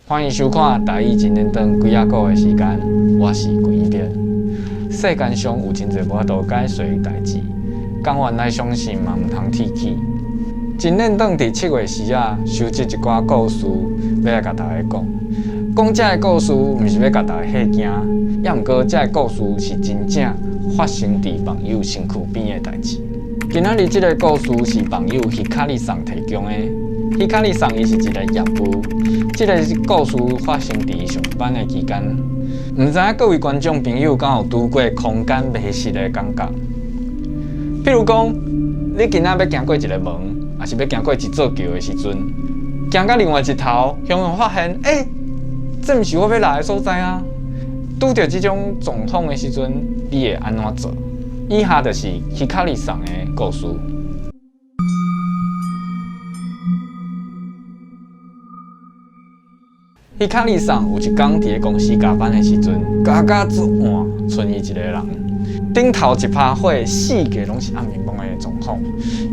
歡迎收看台語真認真鬼仔古的時間，我是關一編。世間上有真濟無法度解釋的代誌，甘願來相信嘛，毋通鐵齒。真認真佇7月時啊，收集一寡故事，欲來共大家講。講這个故事，毋是欲共大家嚇驚，猶毋過這个故事是真正發生佇網友身軀邊的代誌。今仔日這个故事是網友 Hikari 桑提供的。Hikari 桑伊是一个業務，這个故事發生佇伊上班的期間。毋知影各位觀眾朋友敢有拄過空間迷失的感覺？譬如講，你今仔欲行過一个門，抑是欲行過一座橋的時陣，行到另外一頭，雄雄發現，欸，這毋是我欲來的所在啊！拄著這種狀況的時陣，你會按怎做？以下就是 Hikari 桑的故事。Hikari 桑有一工佇咧公司加班的時陣，加甲足晏，賰伊一个人。頂頭一趴火，四界攏是暗暝暝的狀況。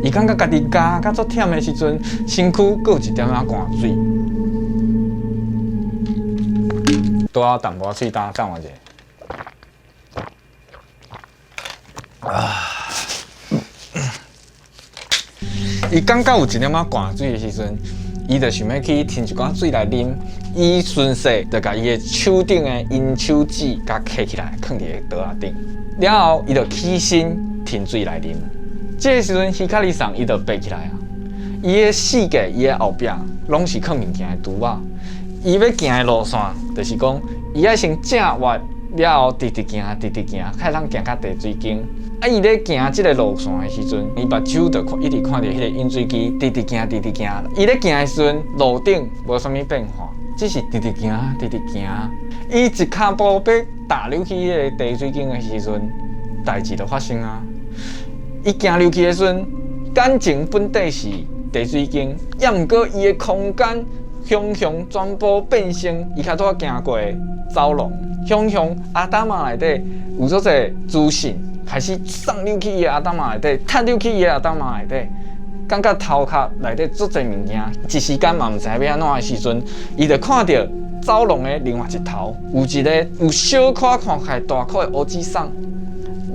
伊感覺家己加甲足忝的時陣，身軀閣有一點仔汗水。拄仔淡薄仔喙焦，等我一下。啊！伊感覺有一點仔汗水的時陣，伊就想欲去添一寡水來啉。伊順勢就共伊的手頂的飲手紙共揢起來，囥佇个桌仔頂。了後，伊就起身添水來啉。這个時陣，Hikari 桑伊就爬起來啊！伊的四界，伊的後壁攏是囥物件的櫥仔。伊欲行的路線，就是講，伊愛先正彎，了後直直行，直直行，較會當行到茶水間。啊！伊咧行這个路線的時陣，伊目睭就看，一直看著彼个飲水機，直直行，直直行。伊咧行的時陣，路頂無啥物變化，只是直直行，直直行。伊一跤步欲踏入去彼个茶水間的時陣，代誌就發生啊！伊行入去的時陣，眼前本底是茶水間，猶毋過伊的空間雄雄全部變成伊較拄仔行過的走廊，雄雄阿達瑪內底有足濟資訊。開始送入去伊的阿達瑪內底，踢入去伊的阿達瑪內底，感覺頭殼內底足濟物件，一時間嘛毋知欲按怎的時陣，伊就看著走廊的另外一頭有一个有小可看起來大箍的烏子桑，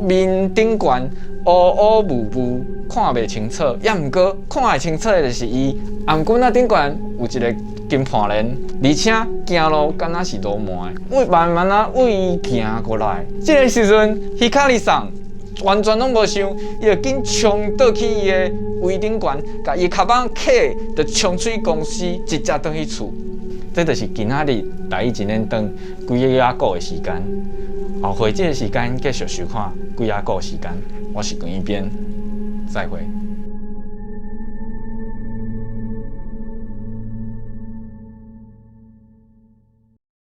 面頂懸烏烏霧霧，看袂清楚，猶毋過看會清楚的就是伊頷頸仔頂懸有一个金盤鏈，而且行路敢若是鱸鰻的，位慢慢仔為伊行過來。這个時陣，Hikari 桑完全攏無想，伊就緊衝倒去伊的位頂懸，共伊跤苯磕，就衝出公司，直接轉去厝。這就是今仔日台語真認真鬼仔古的時間。後會這个時間繼續收看鬼仔古時間。我是關一編，再會。